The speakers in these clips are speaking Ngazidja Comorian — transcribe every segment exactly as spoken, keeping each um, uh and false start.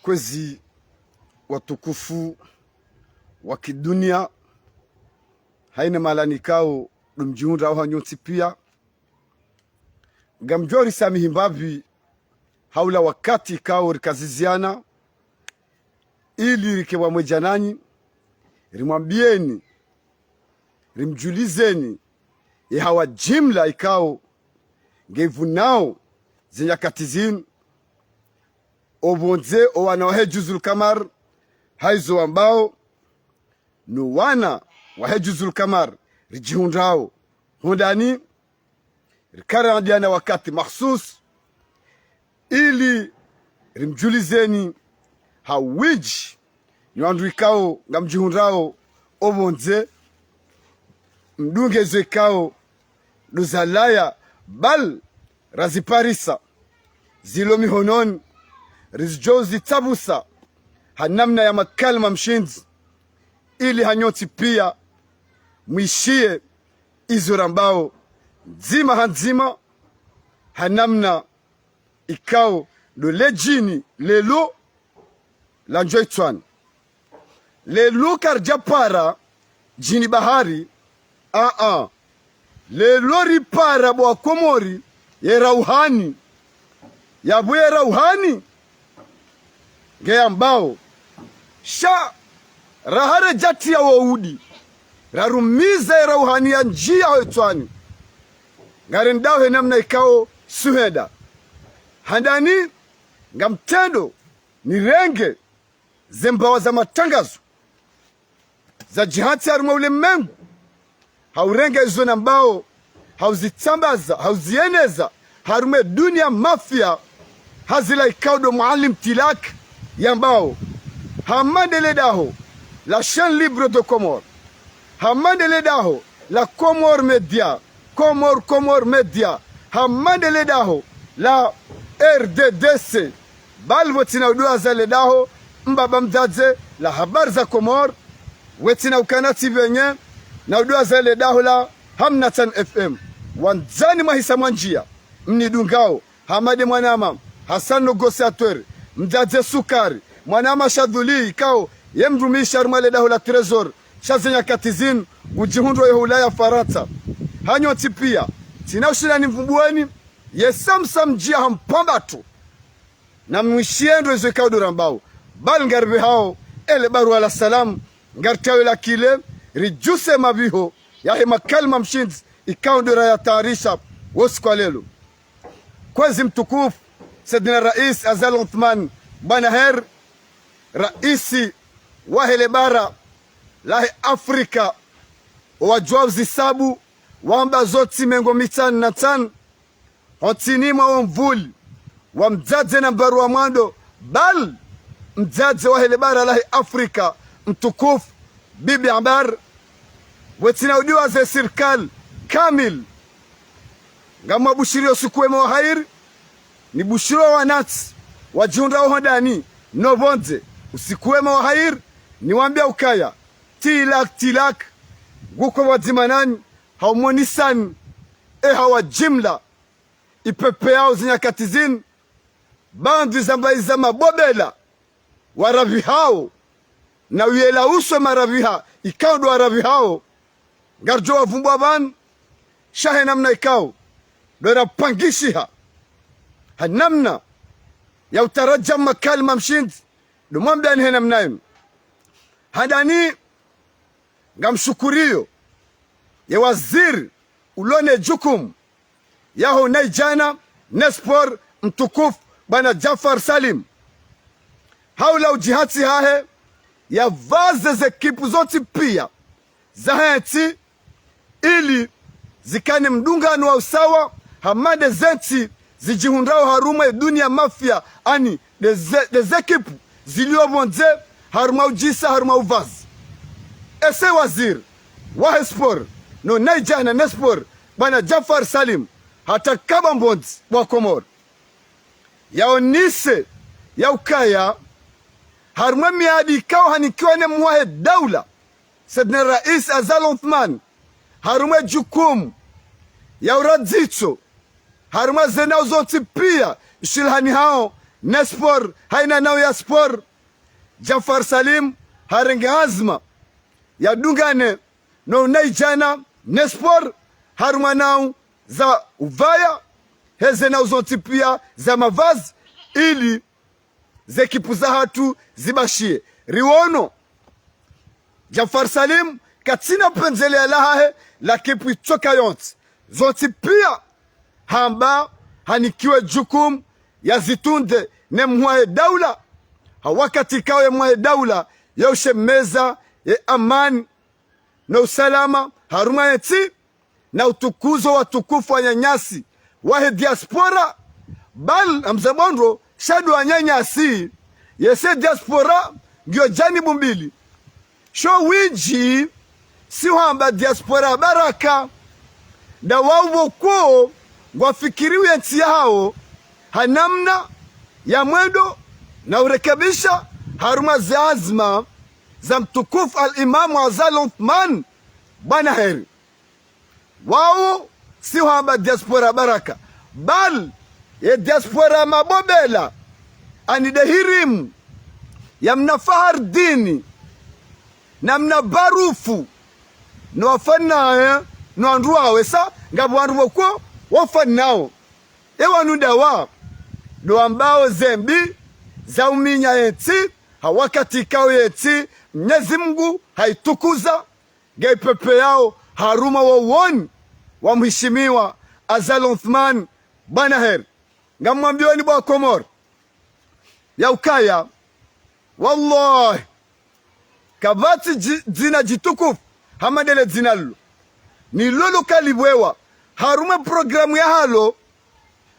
Kwezi watukufu wa kidunia, haina mahala ikao ndo mdjihundrao hanyu ntsi pia, ngamdjo risamihi mbapvi ha ula wakati ikao rikaziziana, ili rike pvwamwedja nanyi, rimwambieni, rimdjulizeni, ye hawa jimla ikao ngeivunao ze nyakati zinu, opvondze owana wahe Juzul Kamar, haizo wambao, no wana wahe Juzul Kamar ridjihundrao hondani, rikara ndiana wakati mahsus, ili rimdjulizeni ha widji nyi wandru ikao ngamdjihundrao opvondze, mdunge zo ikao ndo zalaya, bal raziparisa, zilo mihononi, rizidjo zitsabusa ha namna ya makalima mshindzi, ili hanyu ntsi pia mwishiye izo rambao ndzima ha ndzima, ha namna ikao ndo le djini lelo la ndjo itswani. Lelo karidjapara djini bahari, aa. Lelo ripara bo wa Komori ye rauhani. Yapvo ye rauhani nge yambao. Sha raha redjatria wo udi, rarumiza ye rauhani ya ndjia ho itswani, ngarendao he namna ikao suhenda. Handani ngamtrendo nirenge ze mbawa za matrangazo za djihantsi harumwa ulemengu, ha urenge izo nambao, ha uzitsambaza, ha uzieneza harumwa dunia mafia, ha zila ikao ndo Mwalim Tilak yambao. Hama nde le daho la Chaîne Libre de Comores, hama nde le daho la Comores Média, Comores, Comores Média, hama nde le daho la R D D C. Bal pvo tsina uduwaza le daho, mbaba mdzadze, la Habari za Comores, pvo tsina ukana tsi pvenye, na uduwaza le daho la Hamnatsan F M. Wandzani mwahisa mwa ndjia, mnidungao, Hamade Mwanama, Hassan Nogosiatwere, Mdzadze Sukari, Mwanama Shadhuli, ikao ye mrumishi harumwa le daho la Trésor, sha ze nyakati zinu ngudjihundrao ye ho Ulaya Farantsa. Hanyu ntsi pia, tsina ushinda nimvumbueni, ye samsa mdjia ha mpambato, na mwishiye ndo izo ikao ndo rambao. Bal ngaripvehao ele barua la salamu, ngaritawe la kile, ridjuse mapviho yahe makalima mshindzi ikao ndo rayatayarisha wo usiku wa lelo. Kwezi mtukufu Saidina Rais Azali Assoumani Bwana Her, raisi wahe le bara lahe Afrika, owadjuao zisabu wamba zo ntsi mengo mitsanu na ntsanu ho ntsini mwa wo mvuli wa mdzadze nambari wa mwando, bal mdzadze wahe le bara lahe Afrika, mtukufu Bibi Ambar, pvo tsina udiwaza ye sirikali kamili. Ngamwabushiriyo usiku wema wa hairi, nibushiriyo wanantsi wadjihundrao hondani no pvondze, usiku wema wa hairi, niwambiya ukaya Tilak Tilak nguko pvwadzima nanyi, ha umonisani e hawa jimla ipepeyao ze nyakati zinu, bandzi zamba iza mabobela warapvihao, na uyela uswe marapviha ikao ndo warapvihao, ngaridjo wavumbua pvanu, sha he namna ikao ndo rapangishiha, ha namna ya utarajamu makalima mshindzi, ndo mwambiyani he namna inu. Handani ngamshukuriyo ye waziri ulo ne jukumu yaho unaidjana ne sport, mtukufu Bwana Jaffar Salim, ha ula udjihantsi hahe yapvaze ze ekipu zontsi pia zahe ntsi, ili zikane mdungano wa usawa, hama nde ze ntsi zidjihundrao harumwa ye dunia mafia, ani nde ze, nde ze ekipu zilio pvondze harumwa udjisa, harumwa upvazi. Ese waziri wahe sport no unaidjana ne sport, Bwana Jaffar Salim, hataka ba mbondzi bo wa Komori yaonese ya ukaya harumwa ye miadi ikao hanikiwa ne mhuu wahe daula, Saidina Rais Azali Assoumani, harumwa ye jukumu ya ura dzitso harumwa ze nau zontsi pia shilihani hawo ne sport, hayina nau ya sport. Djanfar Salim harenge anzma yadungane no unaidjana ne sport harumwa nau za upvaya, heze nau zontsi piya za mavazi, ili ze ekipu zahatru zibashiye. Riwono Djanfar Salim katsina pendzelea lahahe la ekipu itsoka yontsi. Zontsi piya hamba hanikiwe jukumu yazitunde ne mhuu wahe daula, ha wakati ikao ye mhuu wahe daula yaushemeza ye amani no usalama harumwa yentsi, na utukuzo watukufu wananyasi wahe diaspora. Bal, hamza bondro, sha ndo wananyasi, yese diaspora ngiyo janibu mbili. Sho windji si hwamba diaspora baraka, nda wao pvoko ngwafikiriwo yentsi yahawo ha namna ya mwendo na urekebisha harumwa ze anzma za mtukufu al-Imamu Azali Othman, bwana heri. Wao si hwamba diaspora baraka, bal ye diaspora mabobela, ani de hirimu ya mna Fahardini, na mna Barufu, no wafanaye, no wandru wawe sa, ngapvo wandru pvoko wafanao. E wanu ndawa, ndo wambao zembi za uminya yentsi, ha wakati ikao yentsi Mnyezi Mungu haitukuza, nge ipepeyao harumwa wo woni wa mheshimiwa Azali Othman, bwana heri. Ngamwambioni bo wa Komori ya ukaya, wallahi, kapvatsi dji-, dzina djitukufu hama ndele dzina lilo. Ni lolo kalibwewa harumwa programu yahalo,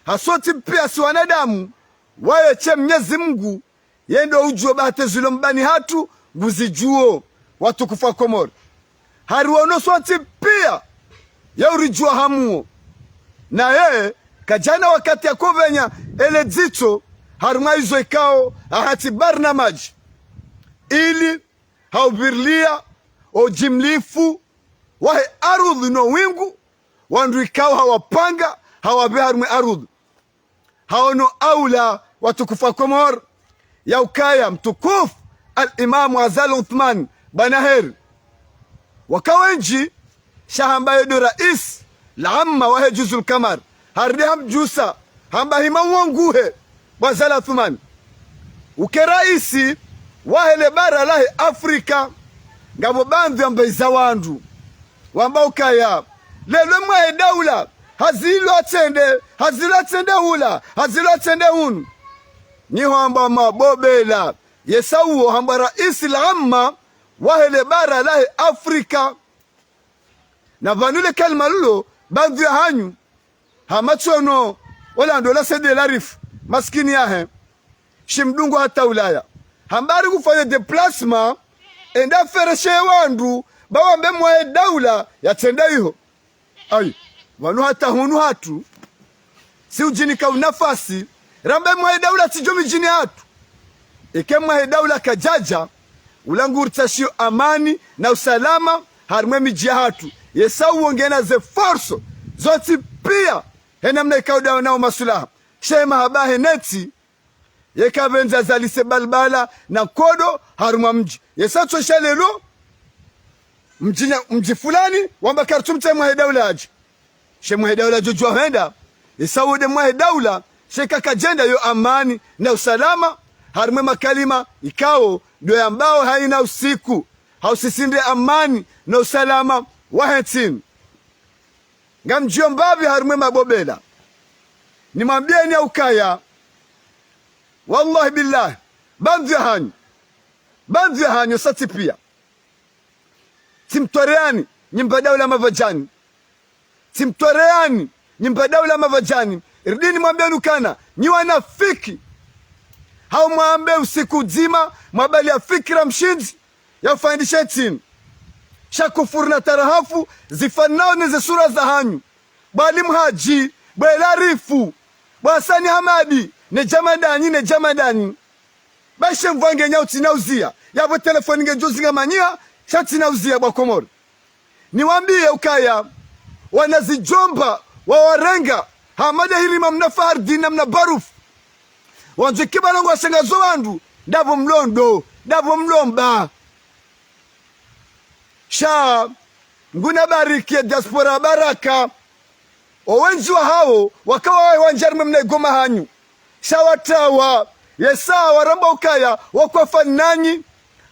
ha sontsi piya si wanadamu, waye she Mnyezi Mungu, ye ndo udjuo bahati zilo mbani hatru, nguzidjuo, watukufu wa Komori. Hariwono sontsi piya, ye uridjuwa hamuo. Naye kadjana wakati ya kovenya ele dzitso harumwa izo ikao ahatsi barnamaji, ili haupvirilia o ujimlifu wahe arudhi no wingu, wandru ikao hawapanga, hawapve harumwa arudhi. Haono aula, watukufu wa Komori, ya ukaya mtukufu al-Imamu Azali Othman, bwana heri. Waka wendji, sha hamba ye ndo rais la amma wahe Juzul Kamar, harudi hamdjusa, hamba hima uonguhe, bo Azali Othman, uke raisi wahe le bara lahe Afrika. Ngapvo bandhwi yamba iza wandru, wamba ukaya, lelo mwahe daula, hazilwa tsende, hazilwa tsende hula, hazilwa tsende hunu. Ni hwamba mabobela, yesa uwo hamba raisi la amma wahe le bara lahe Afrika. Na pvanu le kalima lilo, bandhwi ya hanyu, hama tsono, ola ndo la sede la rifu, maskini yahe, shimdungu hata Ulaya. Hamba ari kufanya déplacement, enda fereshe wandru, ba wambe mwahe daula yatsende iho. Ayi, pvanu hata hunu hatru, si udjinika unafasi, rambe mwahe daula tsidjo midjini hatru. Ike mwahe daula kadjadja, ula nguritsashiyo amani na usalama harumwa emidji yahatru. Yesa uwo ngena ze force zontsi piya, he namna ikao ndawo nao maswilaha. She mahaba he nentsi, yeka pvendza zalise balbala na nkodo harumwa mdji. Yesa tsosha lelo, mdji nya-, mdji fulani, wamba Khartoum tse mwahe daula yadje. She mwahe daula djodjuwa hwenda, yesa uwo nde mwahe daula, she kakadjenda yo amani na usalama, harumwa emakalima ikao ndo yambao hayina usiku, hausisinde amani na usalama wahe ntsi inu. Ngamdjiyo mbapvi harumwa emabobela. Nimwambiyeni ya ukaya, wallahi billahi, bandhwi ya hanyu, bandhwi ya hanyu sontsi piya. Tsimtwareyani, nyi mba daula mapvadjani. Tsimtwareyani, nyi mba daula mapvadjani. Ridi nimwambiyeni ukana, nyi wanafiki. Hau mwambe usiku udzima, mwabaliya fikira mshindzi ya ufanyishe ntsi inu. Sha kufuru na tarahafu zifanao ne ze sura za hanyu. Bwa Ali Mhadji, bwa Elarifu, bwa Hasani Hamadi, ne djama ndanyi, ne djama ndanyi. Ba she mvwa nge nyau tsina uziya, yapvo telefoni ngedjo zinga manyiha, sha tsina uziya bo wa Komori. Niwambiye ukaya, wana zidjomba wawarenga, hama nde hirima mna Fahardini na mna Barufu. Wandzo kiba longo washangazo wandru, ndapvo mlondo, ndapvo mlomba. Sha, nguna bariki ye diaspora baraka. Owendji wahawo, waka wawe wandjari mwe mna igoma hanyu. Sha watrawa, yesa waramba ukaya, wakwafa nanyi,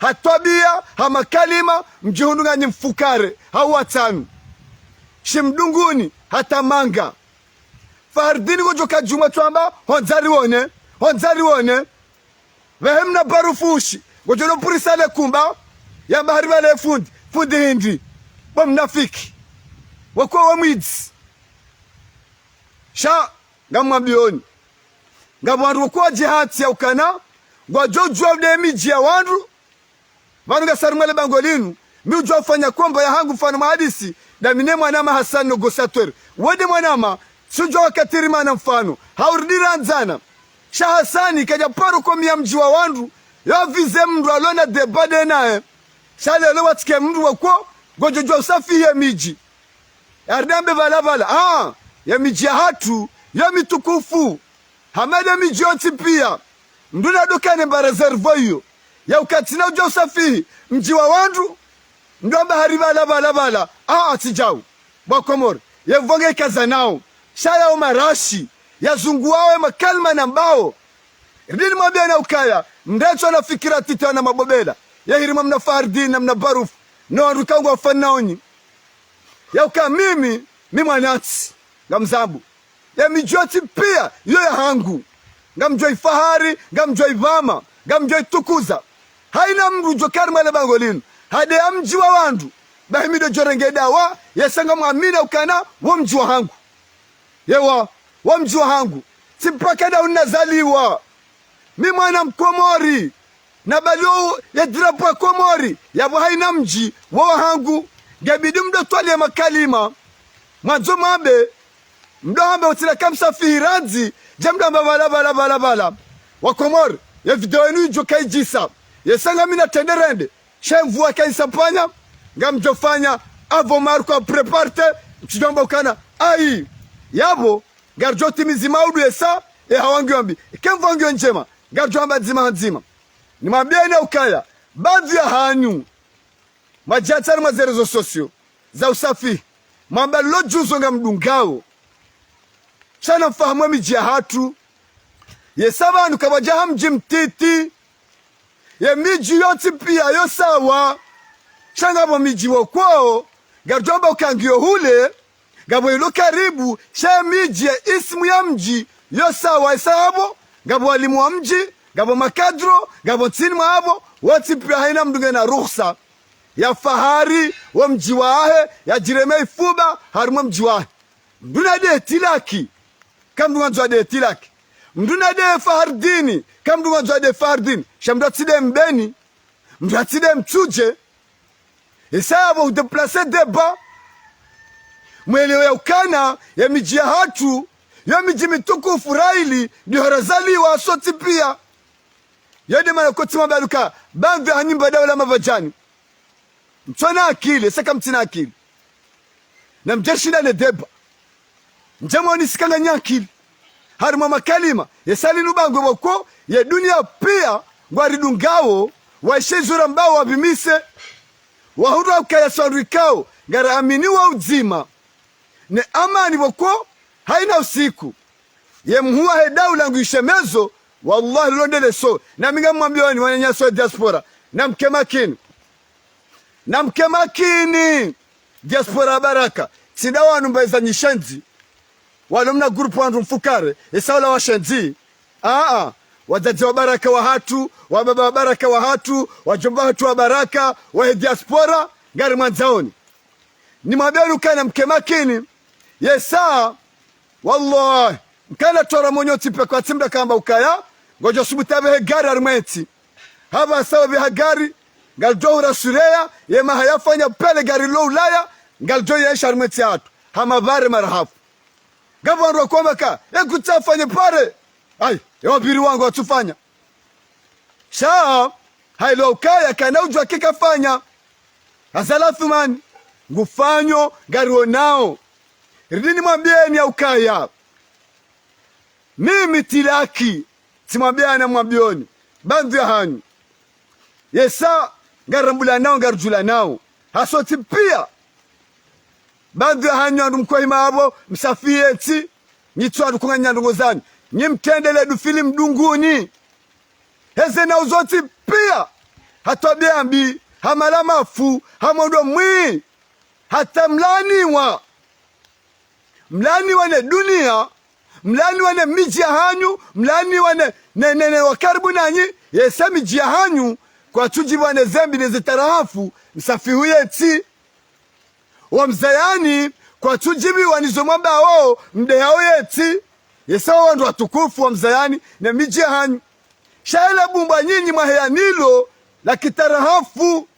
ha twabiya, ha makalima, mdjihundru nganyi mfukare, ha uwatsanu. Shimdunguni, hata manga. Fahardini ngodjo ka djumwa twamba, hondzari wone, hondzari wone. Pvahe mna barufushi, ngodjo no purisa le kumba, yamba hari pvale fundi, fundi hindri, bo mnafiki. Wakwa wa mwidzi. Sha, ngamwambiyoni. Ngapvo wandru wakwa djihatsi ya ukana, ngwadjo djuwa ude midji ya wandru, pvanu ngasi harumwa le bango linu, mi udjo ufanya komba ya hangu mfano mwa hadisi, ndami ne mwanama Hasani no Gosatweri. Wende mwanama, si udjo wakatiri mana mfano, hauridira ndzana. Sha Hasani, kadja paro komi ya mdji wa wandru, yo avize mndru alona debade naye. Sha lelo watsike mndru wakwo, ngodjo djuwa usafihi ye midji. Aridambe pvala pvala, ah, ye midji ya hatru, yo mitukufu. Hama nde midji yontsi piya. Mndru nadokane mba réserve iyo. Ya uka tsina udja usafihi mdji wa wandru. Mndru amba hari pvala pvala pvala. Ah, ah, tsi djau. Bo Wakomori. Ye pvo nge ikaza nao. Sha yao marashi. Yazunguwao ye makalima nambao. Ridini mwambiyana ukaya. Mndru etso na fikira titi wana mabobela. Ye hiri mwa mna Fahardini na mna barufu. No wandru ka ngwafanao nyi. Ya uka mimi, mi mwanantsi, ngamzambu. Ye midji yontsi piya, yo ya hangu. Ngamdjo ifahari, ngamdjo ipvama, ngamdjo itukuza. Hayina mndru udjo ka harumwa le bango linu. Hade ya mdji wa wandru. Bahi mi ndo djo renge dawa, yesa ngamwamina ukana, wo mdji wa hangu. Ewa, wo mdji wa hangu. Tsi mpaka nda unazaliwa. Mi mwana Mkomori. Na baliyo ye drapeau ya Komori, yapvo hayina mdji, wo wa hangu, ngebidi mndru atwaliye makalima. Mwandzo mwambe, mndru hambe utsila kamsafihi randzi, dje mndru amba pvala, pvala, pvala, pvala. Wakomori, ye video yinu idjo ka idjisa. Yesa ngami na trende rende, she mvua ka isa pvanya, ngamdjo fanya, apvo Marco a prépare, mtsidjo amba ukana, ayi. Yapvo, ngaridjo timizi maudu yesa, ye hawa ngiyo mbi, ke mvua ngiyo ndjema, ngaridjo amba ndzima ha ndzima. Nimwambiyeni ukaya, baadhwi ya hanyu, mwadja tsari mwa ze réseaux sociaux, za usafihi, mwamba lo djuzo ngamdungao. Sha namfahamu ye midji ya hatru. Yesa pvanu kapvadja ha mdji mtiti. Ye midji yontsi piya yo sawa. Sha ngapvo midji wokwawo, ngaridjo amba uka ngiyo hule, ngapvo ilo karibu, sha ye midji ye ismu ya mdji, yo sawa, isa yapvo, ngapvo walimu wa mdji, ngapvo makadro, ngapvo ntsini mwa yapvo, wontsi piya hayina mndru ngena ruhusa ya fahari, wo mdji wahe, ya djireme ifuba, harumwa mdji wahe. Mndru nade tilaki, ka mndru ngwandzo ade tilaki. Mndru nade Fahardini, ka mndru ngwandzo ade Fahardini. Sha mndru atside mbeni, mndru atside mtsudje. Isa yapvo hudéplacer débat. Mwelewe ya ukana, ye midji ya hatru, yo midji mitukufu rahili, ndiho razaliwa sontsi piya. Yo nde mana kotsi mwambe uka, baadhwi ya hanyu mba daula mapvadjani. Mtsona akili, yesa kamtsina akili. Na mdje shinda ne débat. Mdje mwonisi ka nganyi akili. Harumwa makalima, yesa linu bangwe woko, ye duniya piya, ngwaridungao, waishe izo rambao wapvimise. Wahundru ukaya si wandru ikao, ngaraamini wo udzima. Ne amani woko, hayina usiku. Ye mhuu wahe daula nguishemezo, wallahi londele so. Nami ngamwambiyoni wananyasi wa diaspora. Namke makini. Namke makini. Diaspora ya baraka. Tsi nda wanu mba eza nyishenzi. Walo mna groupe wandru mfukare. Isa wala washenzi. Aa. Wadzadze wa baraka wa hatru. Wababa wa baraka wa hatru. Wadjomba hatru wa baraka. Wahe diaspora. Ngarimwandzaoni. Nimwambiyeni ukana mke makini. Yesa, wallahi, mkana tora monyo tsipe kwa tsimda kamba ukaya, ngodjo subutu apvehe gari harimwa entsi. Hapvasa wapveha gari, ngalidjo hura sureya, ye maha yafanya pvale gari lo Ulaya, ngalidjo yesha harimwa entsi yahatru. Hama pvare mara hafu. Ngapvo wandru wakomba ka, ye kutsi afanye pvare. Ayi, ye wapviri wangu watsufanya. Sha, hayilo ukaya kana udjuwa ke kafanya. Azali Athumani, ngufanyo, ngarionao. Ridini mwambiyeni ya ukaya. Mimi tilaki, tsimwambiana mwambioni, bandhu ya hanyu. Yesa, ngarambulanao, ngarudjulanao. Hasontsi pia. Bandhu ya hanyu wandru mkohima apvo, msafiye ntsi, nyi tsi wandru kunganya ndrongoo zanyu. Nyi mtrendele dufili mdunguni. Heze na uzontsi pia. Ha twabiya mbi, ha mala mafu, ha mwendo mwi. Hata mlaaniwa. Mlaaniwa ne duniya, mlaaniwa ne midji ya hanyu, mlaaniwa ne, ne, ne, ne wa karibu nanyi, yesa midji ya hanyu, kwatsudjibiwa ne zembi ne zitarahafu, msafihu ye ntsi. Wa mzayani, kwatsudjibiwa nizo mwambao, mdehao ye ntsi. Yesa wandru watukufu wa mzayani, ne midji ya hanyu. Sha ela bumbwa nyinyi mwaheya nilo, la kitarahafu.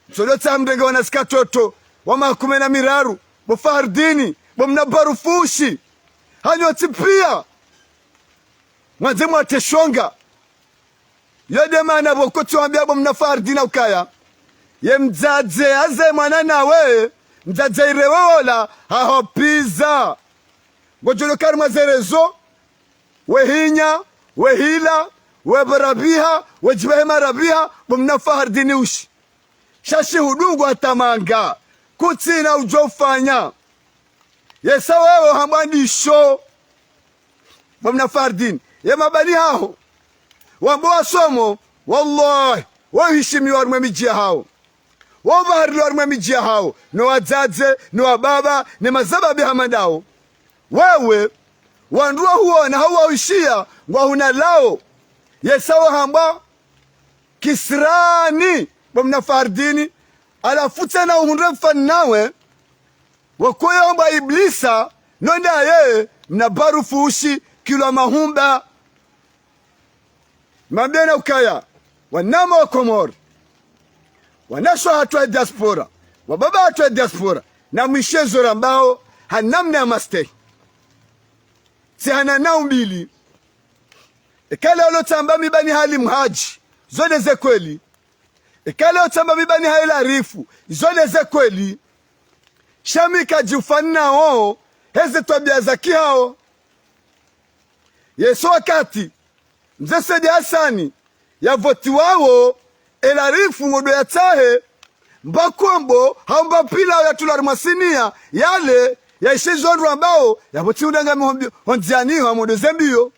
Msodotsa mrenge wana zikatoto, wa maha kume na miraru, bo Fahardini, bo mna barufushi. Hanyu tsi pia. Mwandze mwatre shonga. Yo de mana pvoko tsiwambia bo mna Fahardini ukaya. Ye mdzadze yaze mwana nawe, mdzadze irewe ola, haho pviza. Ngodjo lo kari mwa zerezo, we hinya, we hila, we barabiha, we djibehe marabiha, bo mna Fahardini ushi. Sha shi hudungwa tamanga, kutsina udjo ufanya. Yesa wewe hambwa ndisho. Bo mna Fahardini, ye mabani haho. Wambo wasomo, wallahi, wahishimiwa harimwa midji ya hawo. Wapvaharilwa harimwa midji ya hawo, no wadzadze, no wababa, ne mazababi hama ndawo. Wewe, wandru wahuona hau wahuishiya, ngwahuna lawo. Yesa wahambwa, kisirani, bo mna Fahardini, halafu tsena uhundre mfano nawe, wakoyo hambwa Iblisa, no ndaye, mna barufushi, kilwa mahumba. Mambie na ukaya, wanama wa Komori, wanashe hatru wa diaspora, wababa hatru wa diaspora, na mwishe zo rambao, ha namna ya mastehi. Tsi hana na umbili. Eka leo lo tsamba mi bani hali mhadji, zo de ze kweli. Eka leo tsamba mi bani hali larifu, zo de ze kweli. Sha mi kadji ufanya nao, heze twabiya za kihao. Yesa wakati, mze Saidi Hasani, yavotiwawo, elarifu ngodo yatsahe, mba kombo, hau mba pilau yatulwa harimwa siniya, yale, yaishe zo ndru ambao, yavoti undanga mihombi, hondziani ho ha mwendo zembiyo.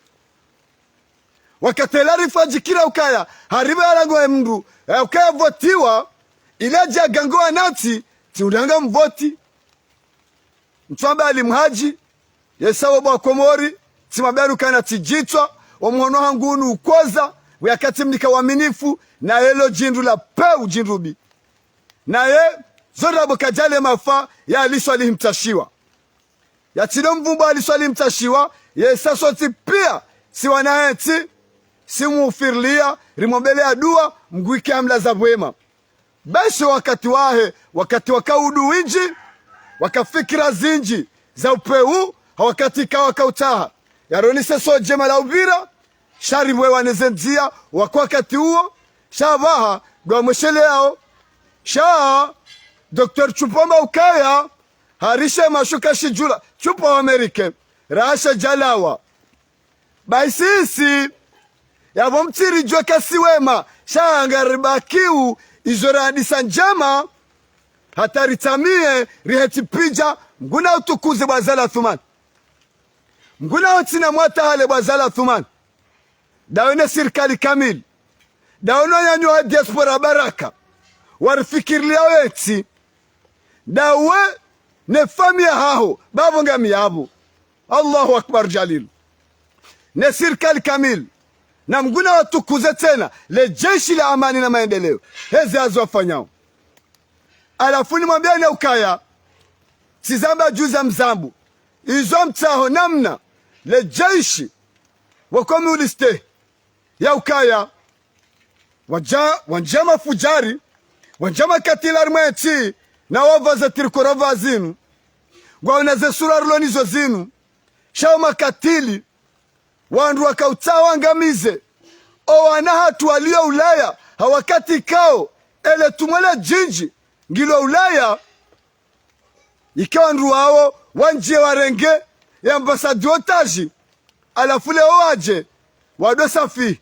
Wakati elarifu adjikira ukaya, hariba yalango ye mndru, eh, ukaya votiwa, ile adja gango wanatsi, tsi undanga mvoti. Ntswamba Ali Mhadji, yesa wo bo wa Komori, tsimwambia ukana tsi djitswa, wo mhono hangu unu ukoza, wuyakati mnika waminifu, naye lo djindru la peu djindru bi. Naye, zo ndrabo kadjale mafa, ya Ali Swalihi Mtashiwa. Ya tsi ndo mvumbo Ali Swalihi Mtashiwa, yesa sontsi pia, si wana hetsi, si mufirilia, rimombelea dua, Mngu ike hamlaza pvwema. Be sho wakati wahe, wakati waka udu windji, waka fikira zindji, za upeu, ha wakati ka waka utsaha. Yaronise so djema la upvira, sha ripvwe waneze ndzia, waka wakati uwo, sha pvaha, dua mwesheleao. Sha, Docteur Tshupomba ukaya, harishe mashuka shidjula, Tshupomba wa Amerike, rasha djalawa. Bahi sisi, yapvo mtsiridjuwe kasi wema, sha ngaribakiu, izo rahadisa ndjema, hata ritsamiye, rihetsi pidja, Mngu na utukuze bo Azali Assoumani. Mngu na utsina mwata hale bo Azali Assoumani. Dawe ne sirikali kamili. Dawe no wananyaho wa diaspora baraka. Warifikirilia wetsi. Dawe ne famiyi yaho, bapvo ngami yapvo. Allahu Akbar Jalil. Ne sirikali kamili. Na Mngu na watukuze tsena, le jeshi la amani na maendeleo. Heze hazi wafanyao. Halafu nimwambiani ukaya, tsi zamba dju za mzambu. Izo mtsaho namna, le jeshi, wako miuliste, ya ukaya, wandja, wandja mafudjari, wandja makatili harimwa yentsi, na wapvaza tricot ravazinu. Ngwaona ze sura rilo nizo zinu, sha wo makatili, wandru waka utsaha wangamize, o wana hatru walio Ulaya, ha wakati kao, ele tumwa la djindji, ngilo Ulaya, ike wandru wawo, wandjiye warenge, ye ambasadi otaji, halafu leo wadje, Wado safi.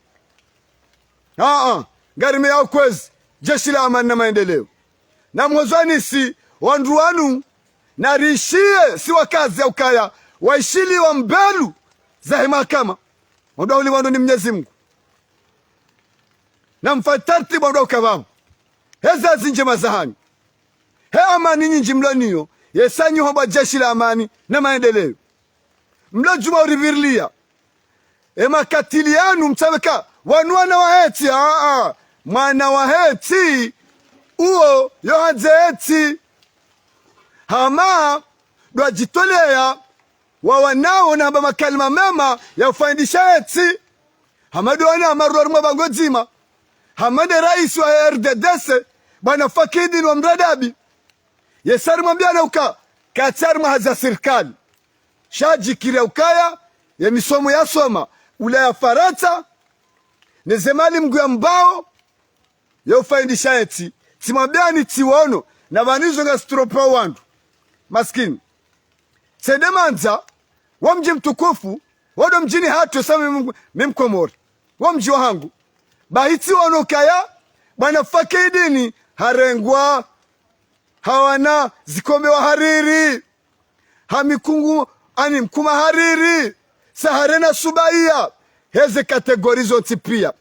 Aa, ngarimeyao kwezi, jeshi la amani na maendeleo. Na mhozwanisi, wandru wanu, narishiye, si wakazi ya ukaya, waishiliwa mbelu, zahe mahakama. Wandru wanu ni Mnyezi Mungu. Na mfanye tartibu wandru ukaya pvao. Heza zindjema zahanyu. He amani nyindji mlo nayo, yesanyu hambwa jeshi la amani na maendeleo. Mlo djuma uripvirilia. E makatili yanu mtsaweka, wanu wana wahetsi, aa, mwana wahetsi, uwo yo handze hetsi. Hama, ndo adjitoleya, wawanao na hamba makalima mema ya ufaidisha hetsi. Hama ndo wana hama ruwa rumwa bango dzima. Hama nde raisi wa R D D C, bwana Fakidini wa Mradabi. Yesa rimwambia na uka, katsi harimwa hazi ya sirikali. Sha adjikiri ya ukaya, ye misomo yasoma, Ulaya Farantsa, ne ze mali Mngu yambao, yo ufaidisha hetsi, tsimwambiani tsiwono, na pvanu izo ngazitropao wandru. Maskini. Tsende Mandza, wo mdji mtukufu, wo ndo mdjini hatru sa mi m-, mi Mkomori. Wo mdji wahangu. Bahi tsiwono ukaya, bwana Fakidini, harengwa, hawana zikombe wa hariri. Ha mikungu ani mkuma hariri, sa harena subaiya, heze kategori zontsi pia.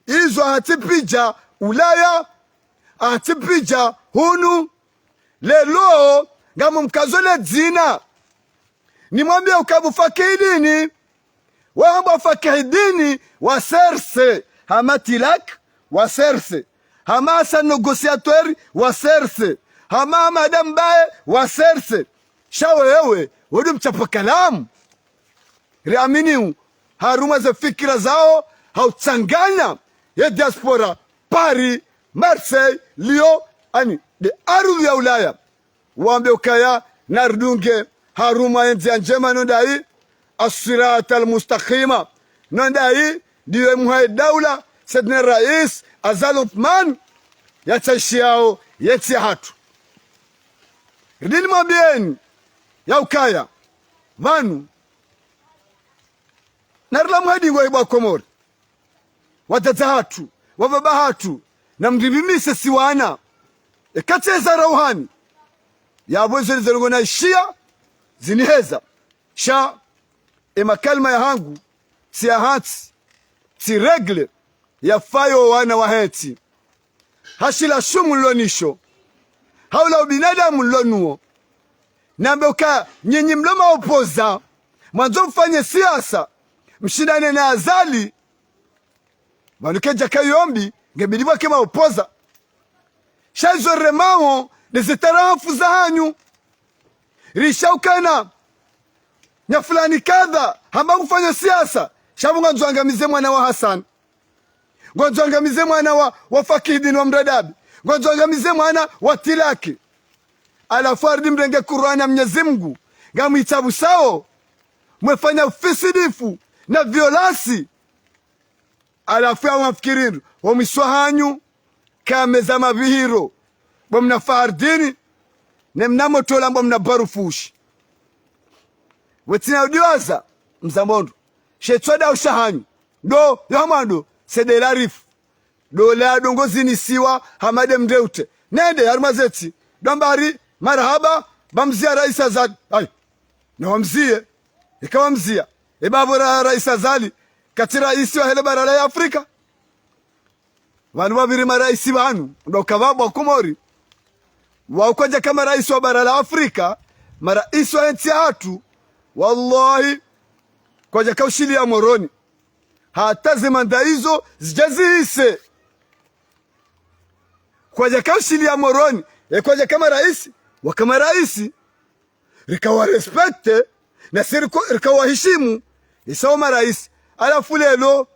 Izo ahatsipvidja Ulaya, ahatsipvidja hunu, lelo, ngamumkazo le dzina. Nimwambie uka bo Fakidini, wahambwa Fakidini wa C R C, hama Tilak wa C R C, hama Hassan Négociateur wa C R C, hama Hamada Mbaye wa C R C. Sha wewe, wo ndo mtsapva kalamu. Riaminiu, harumwa ze fikira zao, ha utsanganya, ye diaspora, Paris, Marseille, Lyon, ani, nde ardhwi ya Ulaya. Wambe ukaya, naridunge, harumwa ye ndzia ndjema no ndayi, aswirata almustakima. No ndayi, ndiyo mhuu wahe daula, Saidina Rais, Azali Assoumani, yatsaishiyao, yentsi yahatru. Ridini mwambieni, ya ukaya, pvanu, narilamuhe dingo ibwa Komori. Wadzadze hatru, wababa hatru, na mripvimise si wana. Eka tsi eza rauhani. Yapvo ezo nizo ndrongoo naishiya, ziniheza. Sha, e makalima yahangu, tsi ya hantsi, tsi règle, yafayo wana wahetsi. Ha shila shumu nilo nasho. Ha ula ubinadamu nilo nuwo. Nambe uka nyinyi mlo maopoza, mwandzo mfanye siasa, mshindane na Azali, pvanu kedjaka yombi, ngebidi pvwake maopoza. Sha izo riremao, nde ze tarafu zahanyu. Risha ukana, nya fulani kadha, hamba ngufanya siasa, sha pvo ngwandzo angamize mwana wa Hassan. Ngwandzo angamize mwana wa, wa Fakidini wa Mradabi. Ngwandzo angamize mwana wa Tilaki. Halafu harudi mrenge Kur'ani ya Mnyezi Mungu. Ngamwitsapvusao. Mwefanya ufisidifu na violence. Halafu ya mwafikiri ndro, wo mwiso wahanyu, kameza mapvihiro, bo mna Fahardini, ne mna Motola, bo mna Barufushi. Wetsina udiwaza, mzamondro. She tswada ushahanyu. Ndo, yo hamwando, c'est de la rifu. Ndo la ndrongoo zinisiwa, hamade mdreute. Nende, harumwa zetsi. Ndo mbari, marahaba, bamzia Rais Azali. Ayi. Na wamzie. Eka wamzia. Eba pvo ra-, Rais Azali. Katsi raisi wahe le bara la Afrika. Pvanu pvapviri maraisi pvanu. Ndo kapvapvo Komori. Wao kwadjaka maraisi wa bara la Afrika. Maraisi wa entsi yahatru. Wallahi. Kwadjaka ushiliya Moroni. Hata ze manda izo zidja zihise. Kwadjaka ushiliya Moroni. E kwadjaka maraisi. Waka maraisi. Rika wa respecte, na si riko-, rika wa hishimu, isa wo maraisi. Halafu lelo,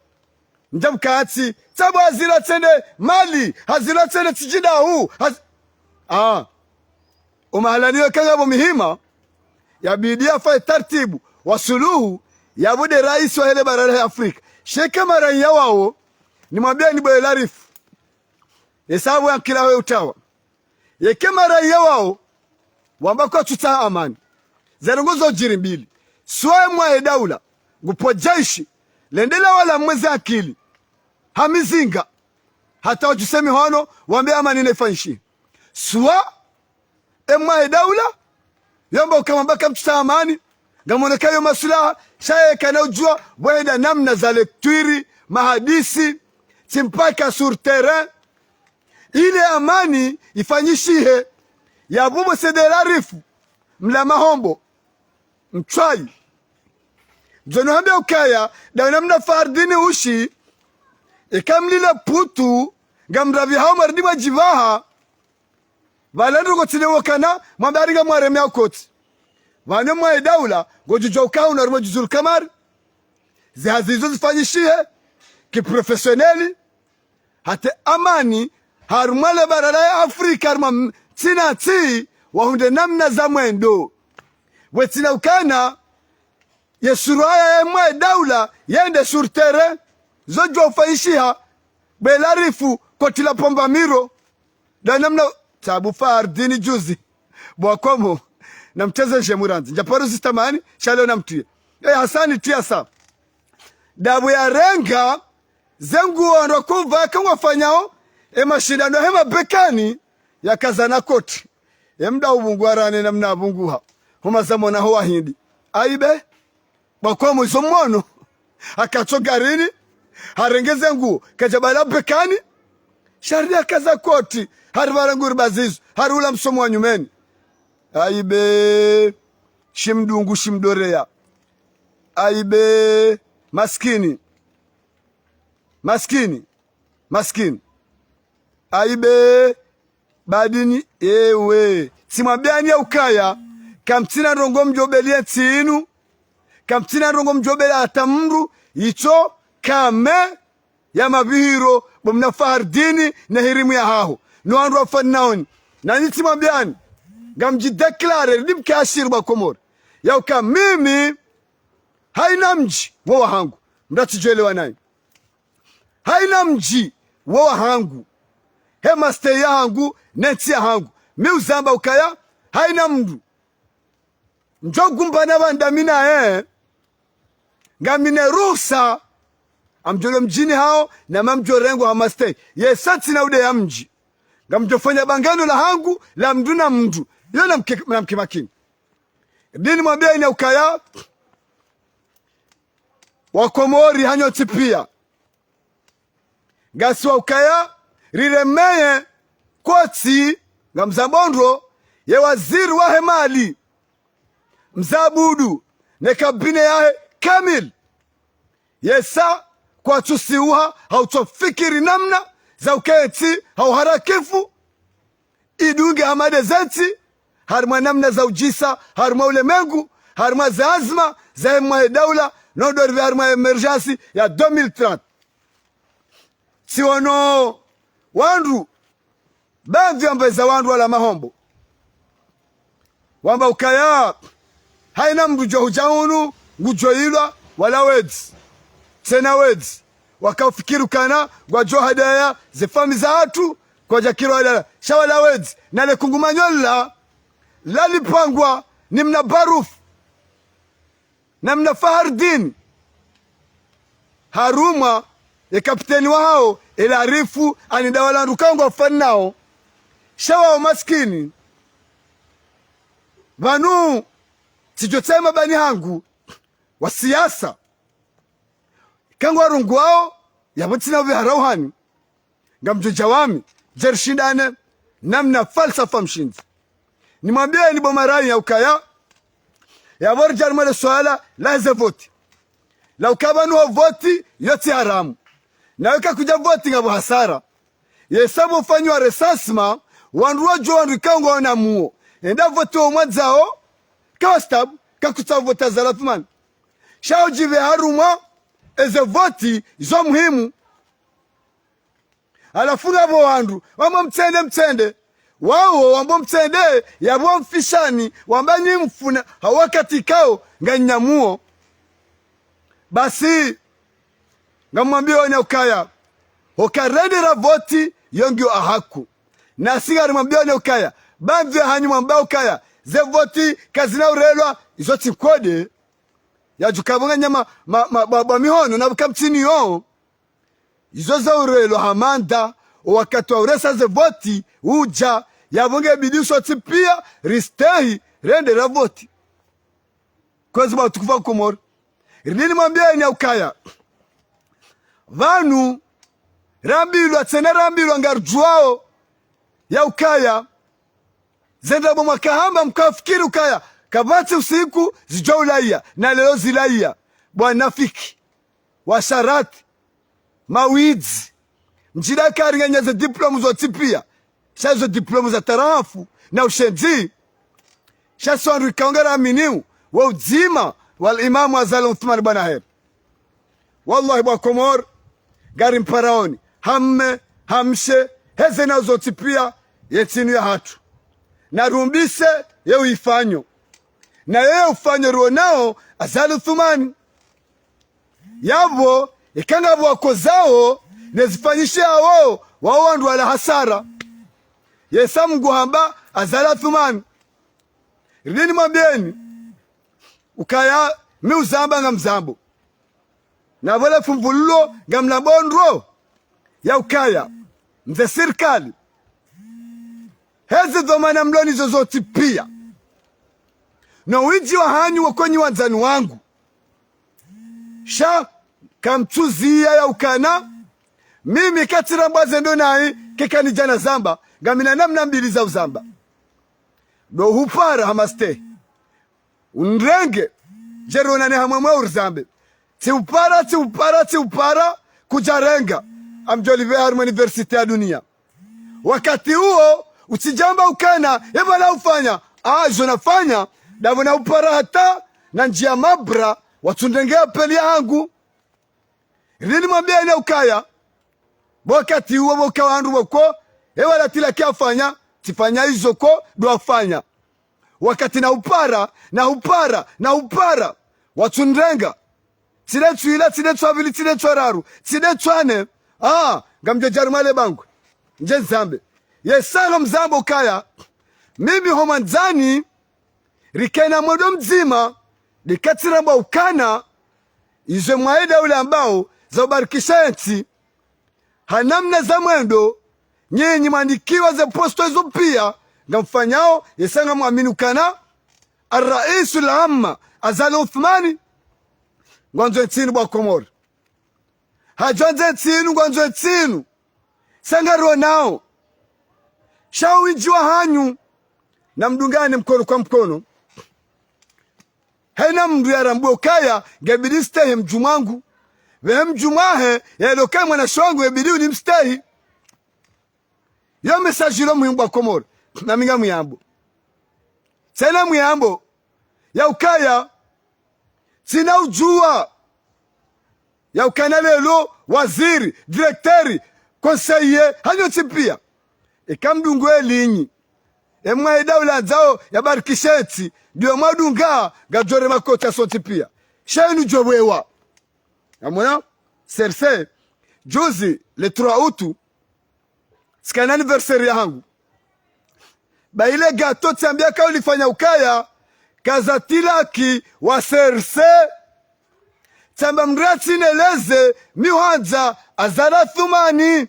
ndjamkatsi, tsapvo hazila tsende Mali, hazila tsende tsidjindahu, haz-, ah. Omahalani yo kanga pvo mihima, yabidi yafaye tartibu, wa suluhu, yapvo nde raisi wahe le bara la Afrika. Sheke maranya wao, nimwambieni bo Elarifu. Esabu ya nkila we utawa. Yeke maranya wao, wamba kwatsutsaha amani. Ze ndrongoo zo djiri mbili. Swaye mwahe daula, ngupvo jeshi, Lende la wala mweze akili. Ha mizinga. Hata wadjuse mihono, wambe amani nefanyishihe. Swa, emwa edaula, yamba ukaya mba kamtsusa amani, ngamoneka yo maswilaha, sha ye kana udjuwa, wenda namna za lecture, mahadisi, tsi mpaka sur terrain, ile amani ifanyishihe, ya bubu sedela rifu, mla mahombo, mtswayi. Ndjono hamba ukaya, dawe namna Fardini ushi, eka mlila putu, ngamravi hao maridi mwadjivaha, pvala ndrongoo tsi le wokana, mwambe ari ngamwareme ukotsi. Pvanu mwa edaula, ngodjudjuwa ukaya unu harumwa djuzul kamari, zihazi izo zifanyishihe, ki professionnel, hata amani, harumwa le bara la Afrika, harumwa m-, ntsi na ntsi, wahundre namna za mwendo. Wetsina ukana, ye suraya ye mwa edaula, yende sur terrain, zo djuwa ufanyishiha, bela rifu, koti la pomba miro, da namna, tabu Fardini juzi, bwa komo, namtseze nje murandzi, ndjaparo zistamani, sha leo namtwiye. Eh, Hasani tiya sa. Dabu yarenga, ze nguo ndo kuvaka ngwafanyao, e mashindano he mabekani, yakaza na koti. E mda ubungu arane namna abunguha. Huma zamona ho wahindi. Aibe, bwa komo izo mwono. Akatso garini, harenge ze nguo, kadja pvala bekani, sha ri yakaza koti, hari pvala nguri bazizo, hari ula msomo wa nyumeni. Aibe, shimdungu, shimdoreya. Aibe, maskini. Maskini. Maskini. Aibe, badini, ewe. Tsimwambiani ya ukaya, kamtsina ndrongoo mdjobeli ye ntsi inu, kamtsina ndrongoo mdjobeli hata mndru, itso, kame, ya mapvihiro, bo mna Fardini, ne hirimu ya haho. No wandru wafanyao ni. Nanyi tsimwambiani, ngamdji déclarer, ndi mkashiri bwa Komori. Ya uka mimi, haina mdji, wo wahangu. Mdatsi djwelewa nayi. Haina mdji, wo wahangu. He mastehi yahangu, ne ntsi yahangu. Mi uzamba ukaya, haina mndru. Ndjo gumbana pvandza mi naye, ngamina ruhusa, amdjolo mdjini haho, na mamdjo rengwa ha mastehi. Ye sa tsina ude ya mdji. Ngamdjofanya bangano lahangu, la mndru na mndru. Iyo namke, namke makini. Dini mwambiye ina ukaya, wa Komori hanyu ntsi piya. Ngasi wa ukaya, riremeye kotsi, ngamzambo ndro, ye waziri wahe mali, Mze Abdou, ne kabine yahe kamili. Ye sa, kwatsusiuha, hau tsofikiri namna, za ukentsi, hau harakifu, idunge hamade ze ntsi, harimwa namna za udjisa, harimwa ulemengu, harimwa ze azma, zahe mwa he daula, no ndo rive harimwa émergence ya deux mille trente. Tsiono wandru, baadhwi wamba eza wandru wala mahombo. Wamba ukaya, haina mndru djo hudja hunu, ngudjo ilwa, wala wedzi. Tsena wedzi. Waka ufikiri ukana, ngwadjo hadaya, ze famiyi za hatru, kwadja kiri wadala. Sha wala wedzi, na le kungumanyo la, lalipangwa, ni mna Barufu. Na mna Fahardin. Harumwa, ye kapiteni wahawo, ye Larifu, ani nda wala wandru kangwafanyao. Sha wawo maskini. Pvanu, tsidjo tsema bani hangu, wa siasa. Kangwarongowao, yapvo tsina upvi harauhani. Ngamdjo dja wami, djerishindane, namna falsafa mshindzi. Nimwambiyeni bo marayi ya ukaya, yapvo ridja harimwa le swala, lahe ze voti. La ukaya pvanu ho voti, yo tsi haramu. Na weka kudja voti ngapvo hasara. Ye sa pvo ufanywa recensement, wandru wadjuwa wandru ikao ngwaona muo. Enda voti wo mwadzao, kawastabu, kakutsaha voti Azali Assoumani. Sha udjipve harumwa, eze voti, zo muhimu. Halafu ngapvo wandru, wamba mtsende, mtsende. Wawo, wamba mtsende, yapvo mfishani, wamba nyi mfuna, ha wakati ikao, nganyi na muo. Basi, ngamwambiyoni ukaya, ho karendera voti, yo ngiyo ahaku. Nasi ngarimwambiyoni ukaya, pvandze hanyu mwamba ukaya, ze voti kazina urelwa, izo tsi nkode. Yadjuka pvo nganyama ma, ma, ba, ba mihono na pvuka mtsini yo. Izo za urelo hamanda, o wakati wa uresa ze voti udja, yapvo ngebidi sontsi pia ristehi rende ra voti. Kwezi ba utukufu wa Komori. Ridini mwambieni ya ukaya pvanu rambilwa tsena rambilwa ngaridjuwao ya ukaya zenda bo mwakahamba mkafikiri ukaya kapvatsi usiku zidjo ulaya, na leo zilaya. Bwana fiki, washarati, mawidzi, mdjida karinganya ze diplôme zontsi pia, sha izo diplôme za tarafu na ushenzi. Sha si wandru ikao ngaraaminiwo wo udzima wa Imamu Azali Uthmani Bwana Heri. Wallahi bo wa Komori, ngarimparaoni, hamme, hamshe, heze na zontsi pia, ye ntsi inu yahatru. Na rumbise ye uifanyo. Na ye ufanyo ruonao Azali Uthmani. Yapvo, ika ngapvo wakozao, ne zifanyishe awo, wawo wandru wala hasara. Yesa Mngu hamba Azali Uthmani. Ridini mwambieni ukaya mi uzamba ngamzambo. Na pvole fumvululo ngamlambo ndro ya ukaya mze sirikali, hezi dhwamana mlo nazo zontsi pia, no windji wahanyu wo ko nyi wandzani wangu. Sha kamtsuziya ya ukana mimi katsirambwa zendo nayi, keka nidja nazamba, ngamina namna mbili za uzamba. Ndo hupara hama stehi, unrenge, dje rionane hamwemwe urizambe. Tsi upara, tsi upara, tsi upara, kudjarenga. Amdjolipve harumwa université ya dunia. Wakati uwo, utsidjamba ukana, ye pvala ufanya, ah, izo nafanya, ndapvo na upara hata, na ndjiya mabra, watsunrenge appel yahangu. Ridini mwambieni ukaya, pvo wakati uwo pvoka wandru pvoko, ye pvala tila kiafanya, tsifanya izo ko, ndo afanya. Wakati na upara, na upara, na upara, watsunrenga. Tsi nde tswila, tsi nde tswapvili, tsi nde tswararu, tsi nde tswane. Ah, ngamdjo dja harumwa le bangwe. Ndje nizambe. Yesa ngamzambo ukaya mimi ho mwandzani, rikena mwendo mdzima, rikatsirambwa ukana, izo mwaida ule ambao za ubarikisha entsi, ha namna za mwendo, nyinyi mwanikiwa ze posto izo pia, ngamfanyao, yesa ngamwamini ukana, Ar-Raisul Amma, Azali Uthmani, ngwandzo entsi inu bo wa Komori. Hadjwandze entsi inu, ngwandzo entsi inu. Sa ngarionao. Sha owindji wahanyu, namdungane mkono kwa mkono. Hayina mndru yarambwa ukaya, ngebidi stehi mdjumwa wangu. Pvehe mdjumwa wahe, yaloka mwanashe wangu, ngebidi uni mstehi. Yo message ilo muhimu bo wa Komori. Nami ngamuyambo. Tsena muyambo. Ya ukaya, tsina udjuwa ya ukana leo, waziri, directeur, conseiller, hanyu ntsi pia. Eka mdungu elinyi. Emwaida ule andzao yabarikishe entsi, ndiyo mwadunga, ngadjo rema kotsa sontsi pia. Sha inu djo wewa. Ngamwona? Serse, juzi, le trois août, tsika na anniversaire yahangu. Ba ile gâteau tsambia kaulifanya ukaya, kaza tilaki wa serse. Tsamba mndru atsineleze, mi hwandza, Azali Athumani.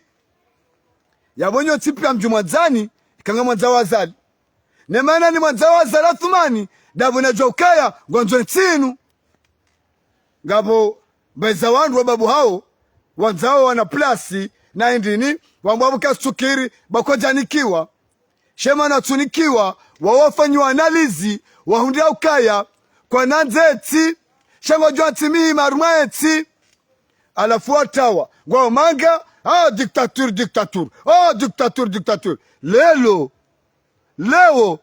Yapvo nyontsi pia mdjumwandzani, ika ngamwandzao Azali. Ne mana nimwandzao Azali Athumani, ndapvo nadjua ukaya, ngwandzo entsi inu. Ngapvo, baadhwi ya wandru wa babu hawo, wandzao wana plasi, na indrini, wambwa pvuka sutsukiri, ba kwadjanikiwa. Sha mana watsunikiwa, wawo wafanyiwa analizi, wahundria ukaya, kwanandze entsi, sha ngwadjua ntsi mihima harumwa entsi. Halafu watawa, ngwao manga, ah, dictature, dictature, ah, dictature, dictature. Leo, leo,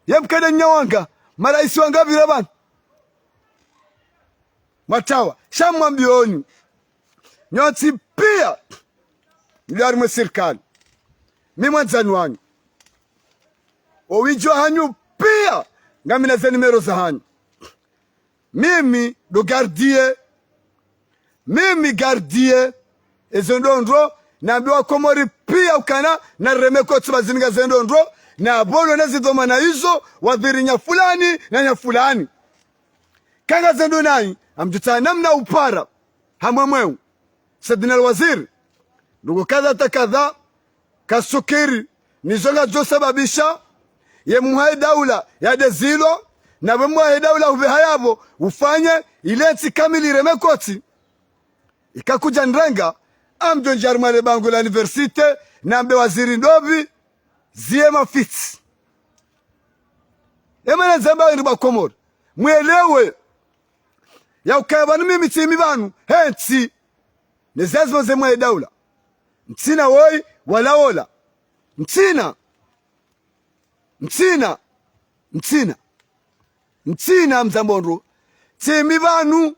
ye mkade nyawanga, maraisi wanga pvira pvanu. Mwatawa, sha mwambioni. Nyontsi pia, mlio harumwa sirikali. Mi mwandzani wanyu. Owindji wahanyu pia, ngamina ze numéro zahanyu. Mimi ndo gardien. Mimi gardien. Ezo ndrongoo, nambiwa Komori pia ukana, na reme kotsi ba zininga ze ndrongoo, na pvolo ne zidhwamana izo, wadhwiri nya fulani, na nya fulani. Kanga zendo nayi, amdjutsaha namna upara, hamwe mweu. Saidina al-Waziri, ndrongoo kadha ta kadha, kasukiri, nizo ngazo sababisha, ye mwahe daula ya dezilo, na we mwahe daula hupveha yapvo, ufanye, ile ntsi kamili ireme kotsi. Ikakudja nrenga, amdjo ndjia harumwa le bangwe la université, nambe waziri ndopvi, ziye mafitsi. Emana ndzamba wendri wa Komori. Mwelewe. Ya ukaya pvanu mimi tsi mi pvanu, he ntsi. Ne zazi pvo ze mwahe daula. Ntsina woyi, wala wola. Ntsina. Ntsina. Ntsina. Ntsina mdzambo ndro. Tsi mi pvanu.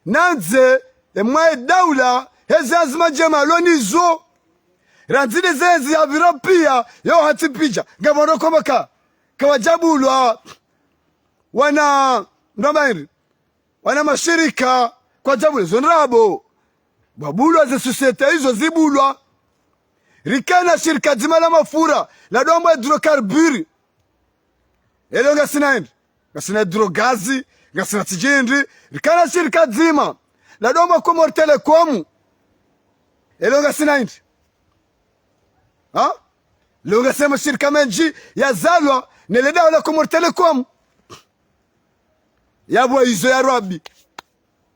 Nandze, e mwahe daula, he zazi ndjema lo nizo. Randzi ne zezi ya pvira piya, yo hatsi pidja. Ngapvo ndro komba ka, kawadjabulwa. Wana, ndo mairi. Wana mashirika, kwadjabulwa zo ndrabo. Pvwabulwa ze société izo zibulwa. Rikana shirika dzima la mafura, la dombwa hydrocarbures. Elo ngasina hindri, ngasina hydrogaz, ngasina tsi djindri, rikana shirika dzima, la dombwa Comores Telecom. Elo ngasina hindri. Ha? Lo ngasina mashirika mendji yazalwa, ne le daula la Comores Telecom. Yapvo izo ya Rabi.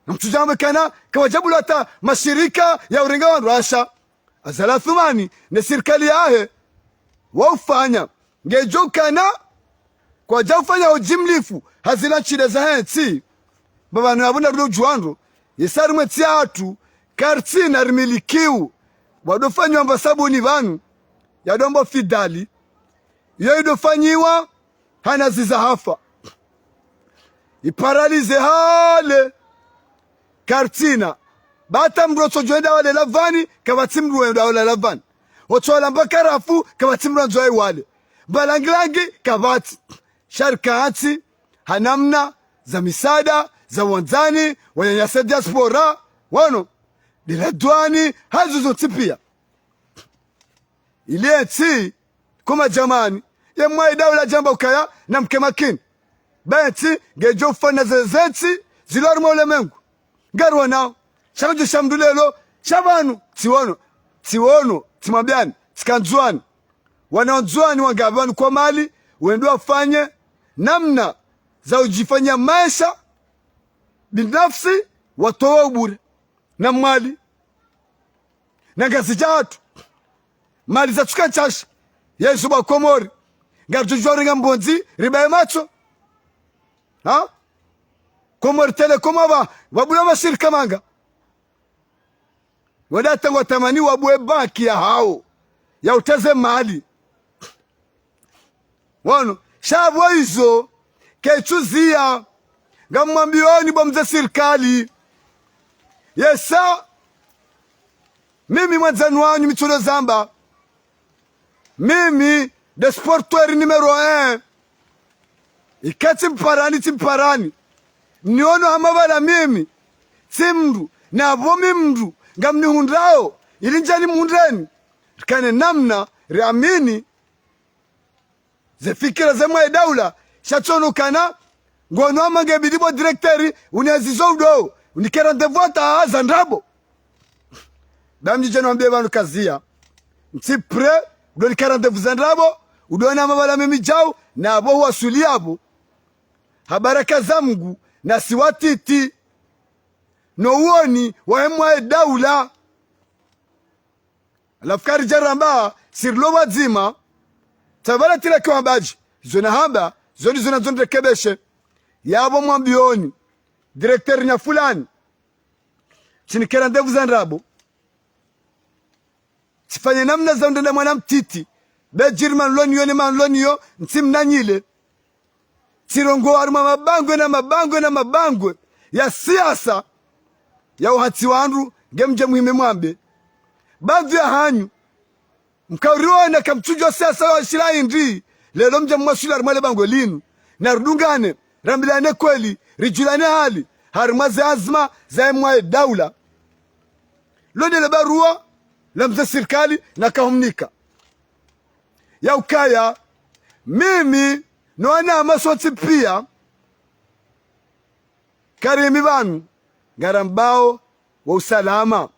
Na mtsudjambe kana, kawadjabulwa hata mashirika ya urenga wandru washa. Azali Assoumani, ne sirikali yahe, wa ufanya. Ngedjo kana, kwadja ufanya udjimlifu, ha zila nshida za he ntsi. Pvapvanu yapvo na rulo djuwa ndro, ye sa harimwa entsi yahatru, kartsina rimilikiwo. Wado fanyiwa mba sabuni pvanu, ya dombwa Fidali. Iyo ido fanyiwa, hana ziza hafa. Iparalize hale. Kartsina. Ba hata mndru otsodjo enda wale lavani, kapvatsi mndru wenda wale lavani. Otsowala mba karafu, kapvatsi mndru andzo ya iwale. Mba langilangi, kapvatsi. Sha rika hantsi, ha namna, za misaada, za wandzani, wananyasa diaspora, wano. Dela dwani, hazo zontsi piya. Ile ntsi, kuma djamani, ye mwahe daula djamba ukaya, na mke makini. Ba entsi, ngedjo ufana ze, ze ntsi, zilo harimwa ulemengu. Ngarionao, sha ngodjo sha mndru lelo, sha pvanu, tsiwono, tsiwono, tsimwambiani, tsika Ndzuani. Wana Ndzuani wangapvi pvanu kwa mali, wende wafanye, namna, za udjifanya maesha, binafsi, watowa ubure. Na Mwali. Na Ngazidja hatru. Mali zatsuka ntsashi. Ye izo pvwa Komori. Ngaridjo djuwa urenga mbondzi, ribaye matso. Ha? Comores Telecom pva, pvwabulwa mashirika manga. Wenda hata ngwatamani wabuwe banki yahawo. Ya uteze mali. Wano, sha pvo izo, ketsuziya, ngamwambiyoni bo mze sirikali. Yesa, mimi mwandzani wanyu mi tsulo zamba. Mimi, nde supporter numéro un. Ika tsimparani, tsimparani. Mniono hama pvala mimi. Tsi mndru, na pvo mi mndru, ngamnihundrao, ili ndjani mhundreni. Rikane namna, riamini, ze fikira ze mwahe daula, sha tsono kana, ngono hama ngebidi bo directeur, uniazizo udo, unikera ndevu hata za ndrabo. Ba mdji djeno wambiye pvanu kaziya. Ntsi prêt, udo nikera ndevu za ndrabo, udo na mapvala mimi djau, na pvo huwaswili yapvo. Ha baraka za Mngu, na si watiti. No uwoni, wahe mwahe daula. Halafu karidja ramba, si rilo pvwadzima, tsi pvala tsi reke wambadji, zo nahamba, zo ndizo nandzo nirekebeshe. Yapvo mwambiyoni, directeur nya fulani, tsinikera ndevu za ndrabo. Tsifanye namna za undrenda mwana mtiti, be djiri manloniyo ne manloniyo, ntsimnanyile. Tsirongowa harimwa mabangwe na mabangwe na mabangwe ya siasa ya uhantsi wandru nge mdje muhime mwambe. Baadhwi ya hanyu, mkauriwona kamtsudjuwa siasa wa shila hindri, lelo mdje mwaswili harimwa le bangwe linu. Na ridungane, rambilane kweli, ridjulane hali, harimwa ze anzima za emwaye daula. Lo ndele baruwa la mze sirikali nakahumnika. Ya ukaya, mimi, no wanama sontsi piya, Karimi pvanu, ngarambao wo usalama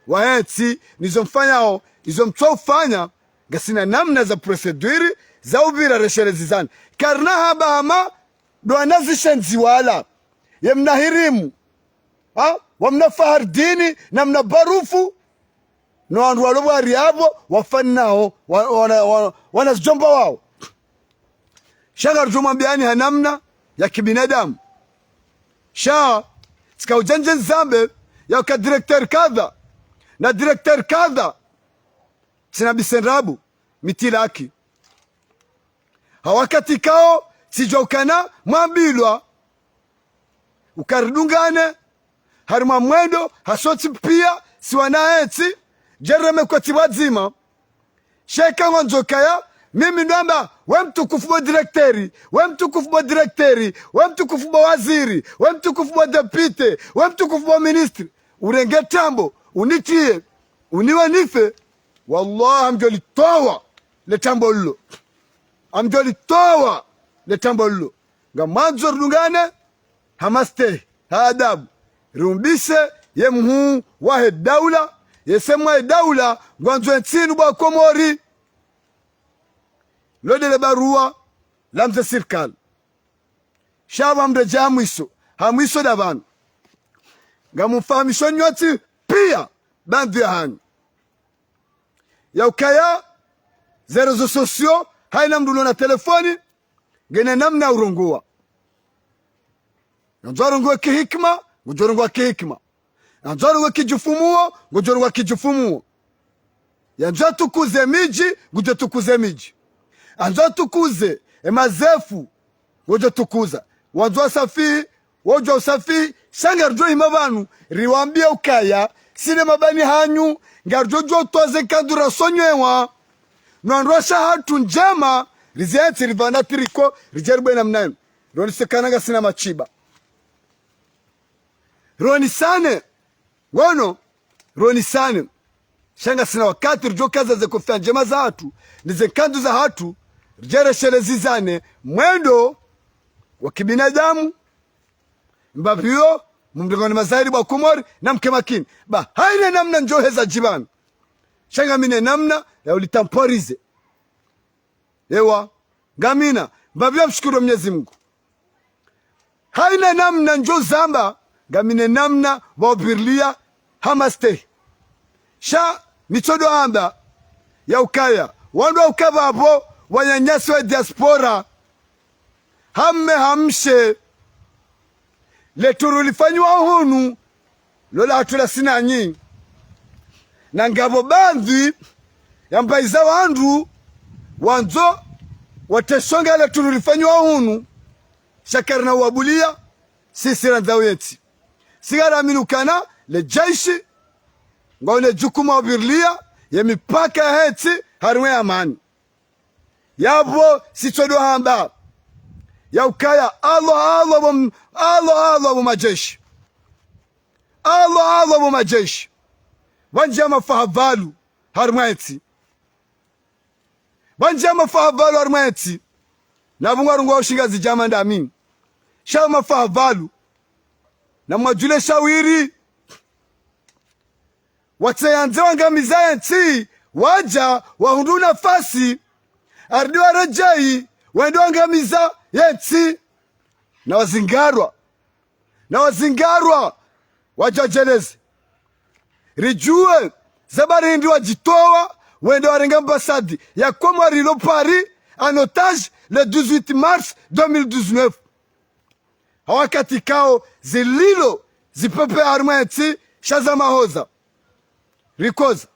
wahe ntsi, nizo mfanyao, izo mtsoufanya, ngasina namna za procédure, za upvira reshelezizane. Karina hamba hama, ndo wana zishenzi wala. Ye mna Hirimu, ha? Wa mna Fahardini, na mna Barufu, no wandru walo pvwari yapvo, wafanao, wa-, wana, wana, wana zidjomba wao. Sha ngarudjo mwambiani ha namna ya kibinadamu. Sha, tsika udjandje nizambe, ya uka directeur kadha, na directeur kadha, tsina bisendrabu, mitilaki. Ha wakati kao, tsidjo ukana, mwambilwa, uka ridungane, harimwa mwendo, ha sontsi pia, si wana entsi, djereme koti pvwadzima. Sha eka ngwandzo kaya, mimi ndo amba, we mtukufu bo directeur, we mtukufu bo directeur, we mtukufu bo waziri, we mtukufu bo député, we mtukufu bo ministre, urenge tambo, unitriye, uniwe nife, wallah, ngamdjo litowa le tambo lilo. Ngamdjo litowa le tambo lilo. Ngamwandzo ridungane, ha mastehi, ha adabu. Riumbise ye mhuu wahe daula, ye semu wahe daula, ngwandzo entsi inu bo Wakomori. Lo ndele barua la mze sirikali. Sha pvwa mredjeyi ha mwiso, ha mwiso nda pvanu. Ngamumfahamisho nyontsi pia, baadhwi ya hanyu. Ya ukaya, ze réseaux sociaux, haina mndru ulo na telefoni, ngena namna ya urongowa. Yandzo arongowe kihikima, ngudjo rongowa kihikima. Yandzo arongowe kidjufumuo, ngudjo rongowa kidjufumuo. Yandzo atukuze midji, ngudjo tukuze midji. Yandzo atukuze e mazefu, ngudjo tukuza. Wandzo wasafihi, wodjo usafihi, sha ngarudjo hima pvanu, riwambie ukaya, si nde mabani hanyu, ngarudjo djuwa utwaze nkandura sonyewa. No wandru washe hatru ndjema, rizientsi ripvana tricot, ridje ribwe namna inu. Roni sekana ngasina matshiba. Roni sane, wono, roni sane. Sha ngasina wakati ridjo kaza ze kofia ndjema za hatru, ni ze nkandu za hatru, ridje reshelezizane, mwendo wa kibinadamu, mbapvi yo, mumrengoni mazahiri bo Wakomori, na mke makini. Ba, haina namna ndjo heza djipvanu. Sha ngamina namna ya ulitemporiser. Ewa, ngamina, mbapvi ya mshukuru Mwenyezi Mungu. Haina namna ndjo zamba, ngamina namna pvwa upvirilia ha mastehi. Sha, mi tsodo hamba, ya ukaya, wandru wa uka pvapvo, wananyasi wa diaspora, hamme hamshe, le turu lifanywa hunu, lo la hatru la sinanyi. Na ngapvo baadhwi ya mbayi za wandru wandzo wateshonga le turu lifanywa hunu, sha karina uwabulia, sisi randza uentsi. Si ngaramini ukana le jeshi, ngwao ne jukumu ya upvirilia ye mipaka yahe ntsi, harimwa ye amani. Yapvo si tsodo hamba. Ya ukaya, Allah, Allah bo m-, Allah, Allah bo majeshi. Allah, Allah bo majeshi. Pvwandjiya mafaha pvalu harimwa entsi. Pvwandjiya mafaha pvalu harimwa entsi. Na pvungwa rungu wa ushinga zijama ndami. Sha mafaha pvalu. Na mwadjule shawiri. Watse yandze wangamiza yentsi, wadja, wahundru nafasi, arudi waredjeyi, wende wangamiza yentsi. Na wazingarwa. Na wazingarwa, wadjadjeleze. Ridjuwe, ze bari hindri wadjitowa, wende warenga ambassade ya Komori ilo Paris, en otage, le dix-huit mars deux mille dix-neuf. Ha wakati kao zililo zipvepve harimwa yentsi sha za mahoza. Rikoza.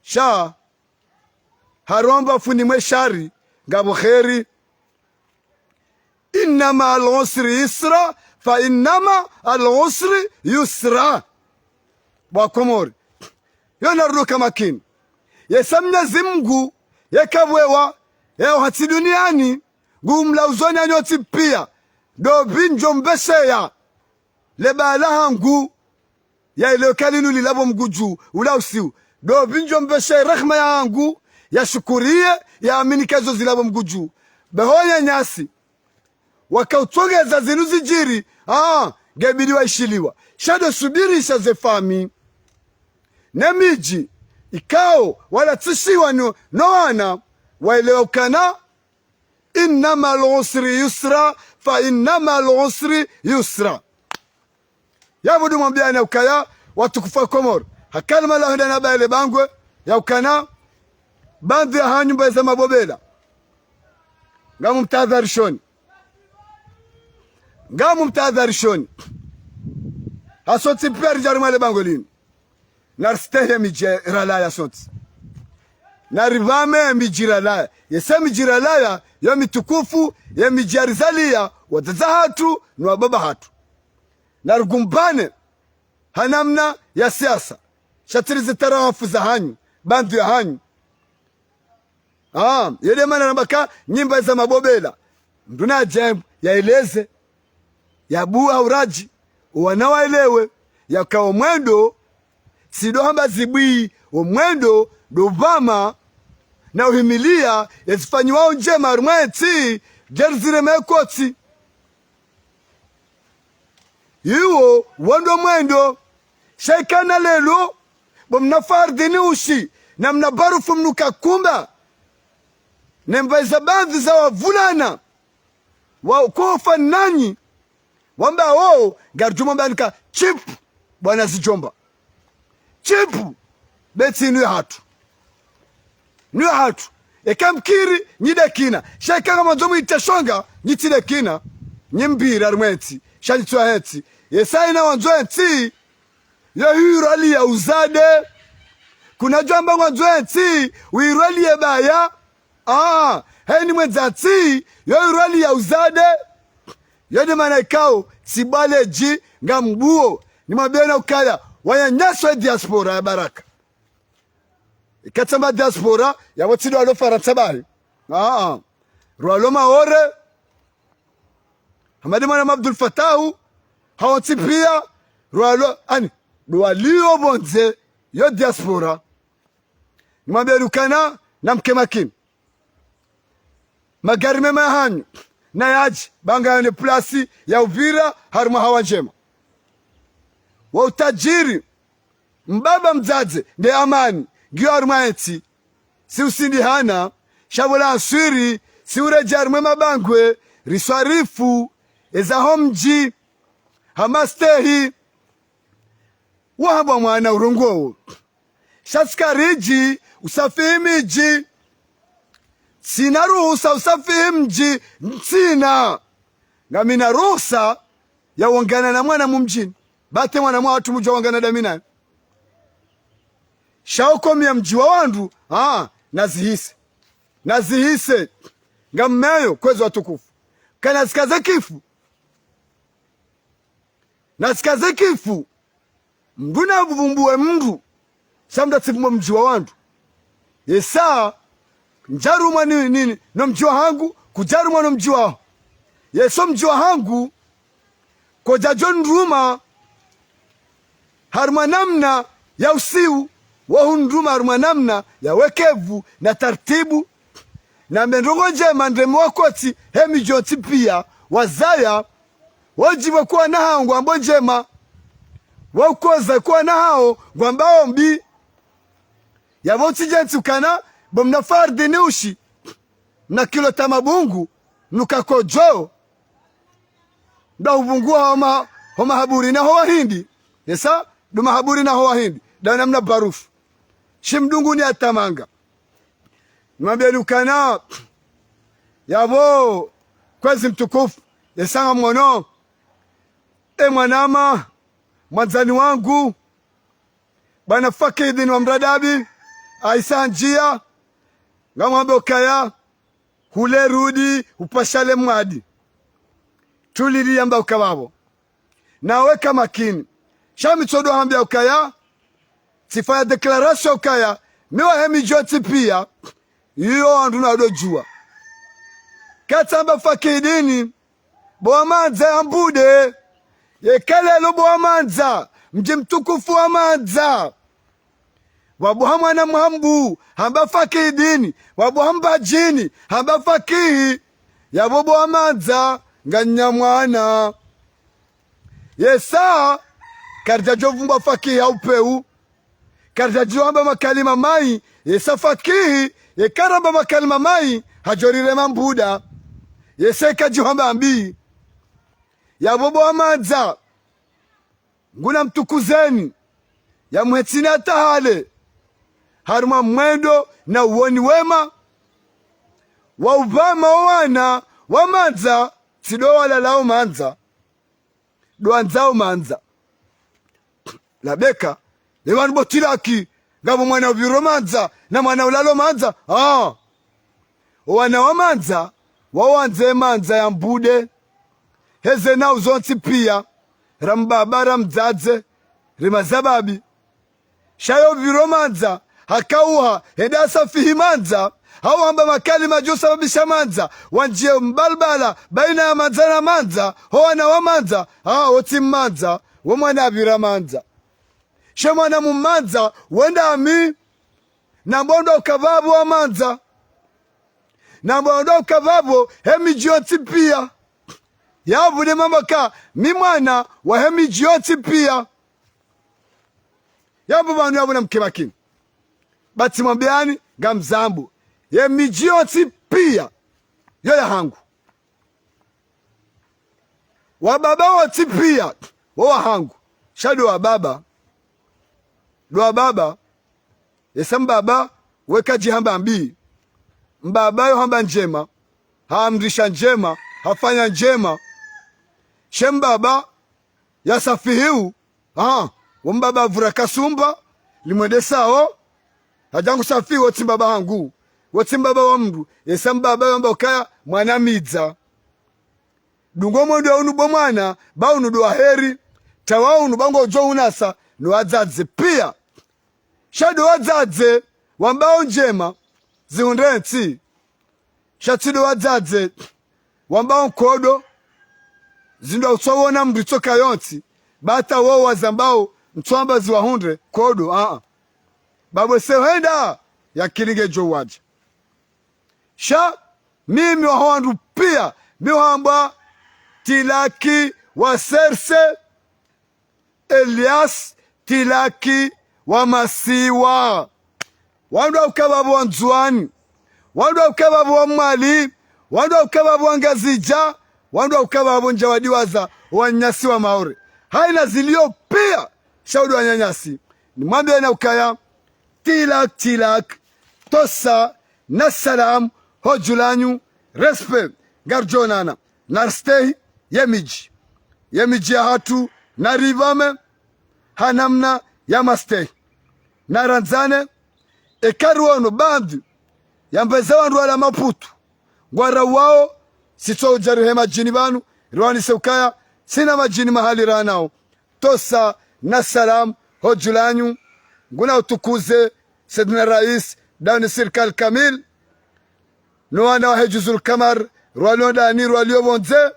Sha haromba fundi mwe shari ngapvo kheri. إن مع العسر يسرا، فإن مع العسر يسرا. Bo Wakomori. Yo narunuka makini. Yesa Mnyezi Mngu, yeka pvwewa, yeo hatsi duniani, ngu mlauzoni anyontsi pia, ndo pvi ndjo mbesheya, le bala hangu, ya ile kali lulilapvo mgudju, ula usiu, ndo pvi ndjo mbesheya rahma yahangu, ya shukuriye, ya amini ka izo zilapvo mgudju. Beho nyanyasi, Wakautsongeza zinu zidjiri, ah, ngebidi waishiliwa. Sha ndo subirisha ze famiyi ne midji ikao walatsishiwa no, no wana, waelewa ukana, إن مع العسر يسرا، فإن مع العسر يسرا. Yapvo ndo mwambiani ukaya, watukufu wa Komori, ha kalima la hwenda na baye le bangwe, ya ukana, baadhwi ya hanyu mbaye za mabobela, ngamumtahadharishoni. Ngamumtahadharishoni. Hasontsi piya ridja harumwa le bangwe linu. Naristehi ye midji ralawa sontsi. Naripvame ye midji ralawa. Yesa midji ralawa, yo mitukufu, ye midji yarizaliya, wadzadze hatru, no wababa hatru. Narigumbane, ha namna ya siasa. Sha tsi ri ze tarawafu za hanyu, baadhwi ya hanyu. Ah, yo nde mana ramba ka nyimbo za mabobela. Mndru nadje yaeleze, yabuwe ha uradji, owana waelewe, yaka omwendo, tsi ndo hamba zibwi, omwendo, ndo upvama, na uhimiliya, ezifanyiwao ndjema harumwa entsi, djeri zireme kotsi. Iwo, wo ndo mwendo. Sha ikana lelo, bo mna Fardini ushi, na mna Barufu mnuka kumba, ne mbaye za baadhwi za wavulana, wa kofa nanyi, wamba o, ngaridjo mwambiani ka, chip, bwana zidjomba. Chip, be tsi inu ya hatru. Inu ya hatru. Eka mkiri, nyi nde kina. Sha eka ngamwandzo mwite shonga, nyi tsi nde kina. Nyi mbira harumwa entsi. Sha nyi tsi wahe ntsi. Yesa ina wandzo entsi. Yo hiro hali ya uzade. Kuna djwamba ngwandzo entsi, uhiro hali ye baya. Ah, heni mwendza ntsi, yo hiro hali ya uzade. Yo nde mana ikao, tsi bwale dji, ngambuo. Nimwambieni ukaya, wananyasi wa diaspora ya baraka. Ika tsamba diaspora, yapvo tsi ndo walo Farantsa bahi. Ah, ah. Rwalo Maore, Hamadi mwana Abdul Fatahu, hawontsi piya, rwalo, ani, ndo waliyo pvondze, yo diaspora. Nimwambieni ukana, na mke makini. Magari mema ya hanyu, na yadji, ba ngayone plasi ya upvira, harumwa hawa ndjema. Wo utadjiri, mbaba mdzadze, nde amani, ngiyo harumwa entsi. Si usindihana, sha pvo la answiri, si uredjeyi harumwa mabangwe, riswarifu, eza ho mdji, ha mastehi, wahambwa mwana urongowo. Sha tsi karidji, usafihi midji. Tsina ruhusa usafihi mdji, ntsina. Ngamina ruhusa ya wangana na mwana mu mdjini. Bate mwana mwa hatru mdjo wangana dami naye. Sha ukomiya mdji wa wandru, ah, nazihise. Nazihise. Ngammeyo, kwezi watukufu. Kana zikaze kifu. Nazikaze kifu. Mndru na vumbuwe mndru. Sha mndru atsivumbuwe mdji wa wandru. Yesa, ndjarumwa ni, ni, ni, no mdji wa hangu, kudjarumwa no mdji waho. Yesa o mdji wa hangu, kodjadjo niruma harumwa namna ya usiu, wo huniruma harumwa namna ya wekevu na tartibu. Nambe ndrongo ndjema ndreme wakotsi, he midji yontsi piya, wazaya, wodjibu kuwa na hawo ngwambo ndjema, waukoza kuwa na hawo ngwambao mbi. Yapvo ntsi djentsi ukana, bo mna Fardini ushi, mna kilo ta mabungu, mnuka kodjo, nda hubungu ho ma, ho mahaburi na ho wahindi. Yesa, ndo mahaburi na ho wahindi. Nda namna barufu. Shimdungu ni atamanga. Nimwambieni ukana, yapvo, kwezi mtukufu, yesa ngamwono. E mwanama, mwandzani wangu, bwana Fakidini wa Mradabi, Aisa Njiya, ngamwambe ukaya, hule rudi, hupashale mwadi. Tulili yamba uka pvapvo. Nawe ka makini. Sha mi tsodo hambia ukaya, tsifanya déclaration ukaya, mi wahe midji yontsi piya, iyo wandru nadodjuwa. Katsamba Fakidini, bo wa Mandza ya Mbude. Yeka lelo bo wa Mandza, mdji mtukufu wa Mandza. Wabuha mwana Mhambu, hamba Fakidini, wabuha Mbadjini, hamba Fakihi. Yapvo bo wa Mandza, nganya mwana. Yesa, karidjadjo vumbwa fakihi ya upeu. Karidjadjo hamba makalima mayi, yesa fakihi, yeka ramba makalima mayi, hadjo rirema mbuda. Yesa kadjo hamba mbi. Ya bobo wa mandza. Nguna mtukuzeni, ya mwetsina tahale, harumwa mwendo na uwoni wema, wa upvama owana wa mandza, tsi ndo walalao mandza, ndo wandzao mandza. Labeka, le wanu bo tilaki, ngapvo mwana upviro mandza, na mwana ulalo mandza, ah. Owana wa mandza, wawandze mandza ya mbude. Heze nau zontsi pia, ra mbaba, ra mdzadze, ri mazababi. Sha yo pviro mandza, hakauha, henda safihi mandza, hau hamba makalima djo sababisha mandza, wandjie mbalbala, baina ya mandza na mandza, ho wana wa mandza, ha, otsi mandza, wo mwana apvira mandza. She mwana mumandza, wenda ami, na mbondo ukapvapvo wa mandza. Na mbondo ukapvapvo he midji yontsi pia. Yapvo nde mamba ka mi mwana wa he midji yontsi pia. Yapvo pvanu yapvo na mke makini. Batsi mwambiani ngamzambo. Ye midji yontsi pia. Yo ya hangu. Wababa wontsi pia, wo wa hangu. Sha ndo wababa. Ndo wababa. Yesa mbaba, weka djihamba mbi. Mbaba yo hamba ndjema. Haamrisha ndjema. Hafanya ndjema. She mbaba, ya safihiu, ah, wo mbaba avura kasumba, limwendesao, hadjangu safi, wo tsi mbaba hangu, wo tsi mbaba wa mndru, yesa mbaba yamba ukaya mwana midza. Dungo mwendo ya unu bo mwana, ba unu ndo wa heri, tawa unu ba ngodjo unasa, no wadzadze pia. Sha ndo wadzadze, wambao ndjema, zihundre ntsi. Sha tsi ndo wadzadze, wambao nkodo, zindru utsowona mndru itsoka yontsi, ba hata wo wazambao, ntswamba ziwahundre, kodo, ah, ah. Babwe se henda, ya kilinge djo wadja. Sha, mimi wa ho wandru pia, mi hamba, tilaki wa serse, Elias Tilaki wa Masiwa. Wandru wa ukaya pvapvo wa Ndzuani. Wandru wa ukaya pvapvo wa Mwali. Wandru wa ukaya pvapvo wa Ngazidja. Wandru wa ukaya pvapvo ndja wadiwaza wa nyasi wa Maore. Haina zilio pia shauri wa nyanyasi. Nimwambie na ukaya. Tilak, tilak. Tosa, na salam, ho djulanyu, respect. Ngardjonana. Narstehi, ye midji. Ye midji ya hatru, naripvame, ha namna ya mastehi. Narandzane, eka riwono baadhwi, ya mbeza wandru wala Maputu. Ngwara wao, sitso udja rihe madjini pvanu, riwanise ukaya, sina madjini mahali ranao. Tosa, na salam, ho djulanyu, nguna utukuze, Saidina Rais, dauni sirikali kamili, no wana wahe Juzul Kamar, rwalio ndani, rwalio pvondze,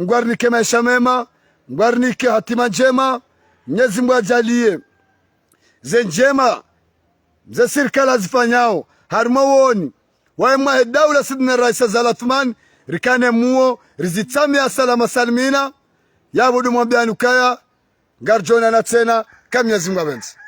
ngwarinike maesha mema, ngwarinike hatima ndjema, Mnyezi Mngu adjalie. Ze ndjema, ze sirikali azifanyao, harimwa woni, wahe mwahe daula Saidina Rais Azali Athumani, rikane muo, rizitsamia salama salimina, yapvo ndo mwambiani ukaya, ngardjonana tsena, ka Mnyezi Mngu apvendze.